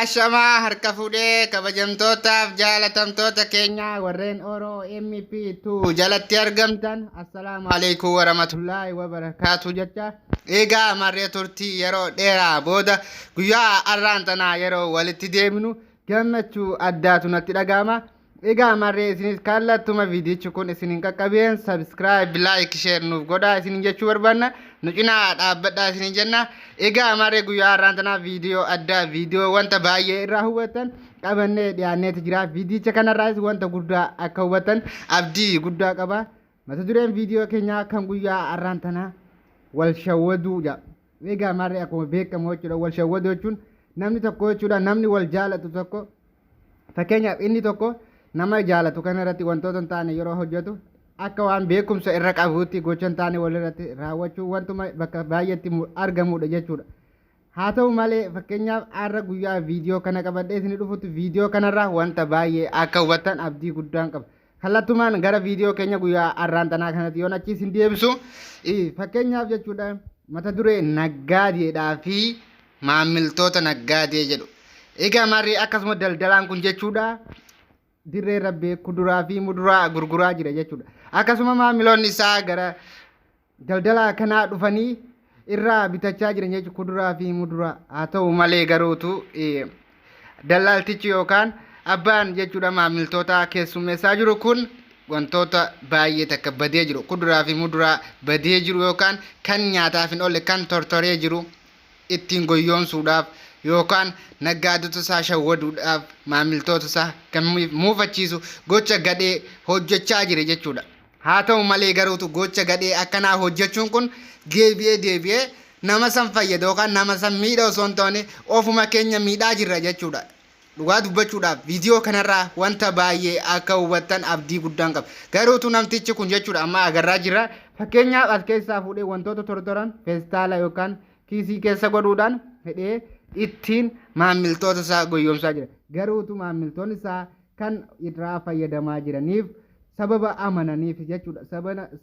Ashamaa harka fuudhee kabajamtootaaf jaalatamtoota keenya warreen Oro MP2 jalatti argamtan, assalaamu alaikum warahmatullaahi wabarakaatu jecha. Egaa marree, turtii yeroo dheeraa booda guyyaa arraan tanaa yeroo walitti deemnu gammachuu addaatu natti dhaga'ama. Egaa marree, isinis kallattuma viidiyichi kun isinin qaqqabeen subscribe, like, share nuuf godhaa isinin jechuu barbaanna. Nu cinaa dhaabbadhaa isinin jenna. Egaa marree, guyyaa har'aan tanaa viidiyoo addaa, viidiyoo wanta baay'ee irraa hubattan qabannee dhiyaanneeti jira. Viidiyicha kanarraas wanta guddaa akka hubattan abdii guddaa qaba. Mata dureen viidiyoo keenyaa kan guyyaa har'aan tanaa "Wal shawwaduu" jedha. Egaa marree, akkuma beekamu jechuudha, wal shawwaduu jechuun namni tokko jechuudha, namni wal jaalatu tokko, fakkeenyaaf inni tokko nama jaalatu kana irratti wantoota hin taane yeroo hojjetu, akka waan beekumsa irra qabuutti gocha hin taane walirratti raawwachuu wantuma bakka baay'eetti argamudha jechuudha. Haa ta'u malee, fakkeenyaaf har'a guyyaa viidiyoo kana qabadhee isin dhufutti viidiyoo kanarraa wanta baay'ee akka hubattan abdii guddaan qaba. Kallattumaan gara viidiyoo keenya guyyaa har'aan tanaa kanatti yoon achi isin deebisu, fakkeenyaaf jechuudha, mata duree "Naggaadeedhaa fi maamiltoota naggaadee" jedhu. Egaa marree, akkasuma daldalaan kun jechuudha dirree rabbee kuduraa fi muduraa gurguraa jira jechuudha. Akkasuma maamiloonni isaa gara daldala kanaa dhufanii irraa bitachaa jiran jechuudha, kuduraa fi muduraa. Haa ta'u malee garuutu dallaaltichi yookaan abbaan jechuudha maamiltoota keessummeessaa jiru kun wantoota baay'ee takka badee jiru, kuduraa fi muduraa badee jiru yookaan kan nyaataaf hin oolle, kan tortoree jiru ittiin goyyoomsuudhaaf yookaan naggaadota isaa shawwaduudhaaf, maamiltoota isaa kan muufachiisu gocha gadhee hojjechaa jira jechuudha. Haa ta'u malee garuutu gocha gadhee akkanaa hojjechuun kun deebi'ee deebi'ee nama san fayyada yookaan nama san miidha osoo hin taane ofuma keenya miidhaa jirra jechuudha. Dhugaa dubbachuudhaaf viidiyoo kanarraa wanta baay'ee akka hubattan abdii guddaan qaba. Garuutu namtichi kun jechuudha amma agarraa jirra. Fakkeenyaaf as keessaa fuudhee wantoota tortoran feestaala yookaan kiisii keessa godhuudhaan hidhee ittiin maamiltoota isaa goyyomsaa jira. Garuutu maamiltoonni isaa kan irraa fayyadamaa jiraniif sababa amananiif jechuudha.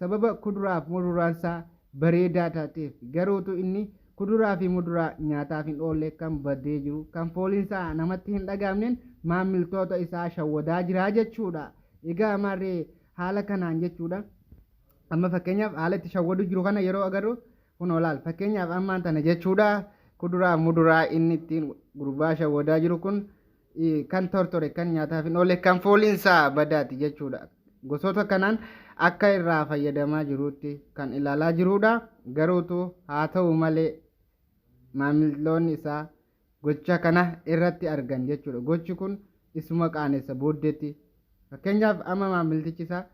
Sababa kuduraaf muduraan isaa bareedaa taateef. Garuutu inni kuduraa fi muduraa nyaataaf hin oolle, kan badee jiru, kan fooliin isaa namatti hin dhagaamneen maamiltoota isaa shawwadaa jira jechuudha. Egaa maarree, haala kanaan jechuudha. Amma fakkeenyaaf haala itti shawwadu jiru kana yeroo agarru, kun olaal fakkeenyaaf ammaan tana jechuudha, kuduraa muduraa inni ittiin gurbaa shawwadaa jiru kun kan tortore, kan nyaataaf hin oolle, kan fooliin isaa badaati jechuudha. Gosoota kanaan akka irraa fayyadamaa jirutti kan ilaalaa jirudha. Garuutu haa ta'u malee maamiloonni isaa gocha kana irratti argan jechuudha. Gochi kun isuma qaanessa booddeetti. Fakkeenyaaf amma maamiltichi isaa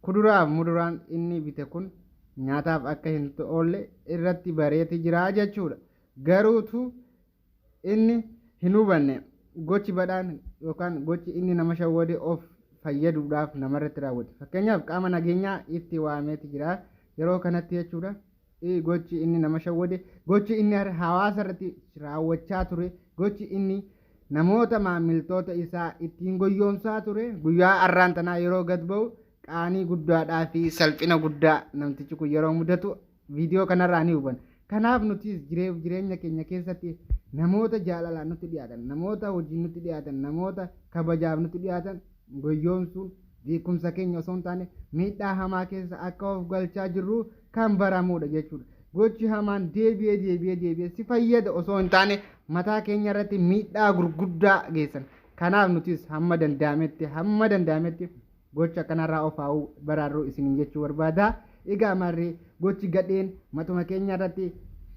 kuduraa fi muduraan inni bite kun nyaataaf akka hin oolle irratti bareeti jira jechuudha. Garuutu inni hin hubanne, gochi badhaan yookaan gochi inni nama shawwade of fayyaduudhaaf namarratti raawwate. Fakkeenyaaf qaama nageenyaa itti waameeti jira yeroo kanatti jechuudha. Gochi inni nama shawwade, gochi inni hawaasa irratti raawwachaa ture, gochi inni namoota maamiltoota isaa ittiin goyyoomsaa ture guyyaa har'aan tanaa yeroo gad ba'u qaanii guddaadhaa fi salphina guddaa namtichi kun yeroo mudatu viidiyoo kanarraa ni hubanna. Kanaaf nutis jireenya keenya keessatti namoota jaalalaan nutti dhiyaatan, namoota hojiin nutti dhiyaatan, namoota kabajaaf nutti dhiyaatan goyyoomsuun beekumsa keenya osoo hin taane miidhaa hamaa keessa akka of galchaa jirru kan baramudha jechuudha. Gochi hamaan deebi'ee deebi'ee deebi'ee si fayyada osoo hin taane mataa keenya irratti miidhaa gurguddaa geessan. Kanaaf nutis hamma danda'ametti gocha kanarraa of haa baraarru isiniin jechuu barbaada. Egaa marree, gochi gadheen matuma keenya irratti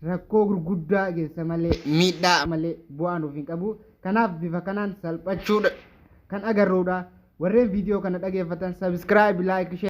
rakkoo gurguddaa geessa malee, miidhaa malee bu'aa nuuf hin qabu. Kanaaf bifa kanaan salphachuudha kan agarruudha. Warreen viidiyoo kana dhageeffatan subscribe, like, share.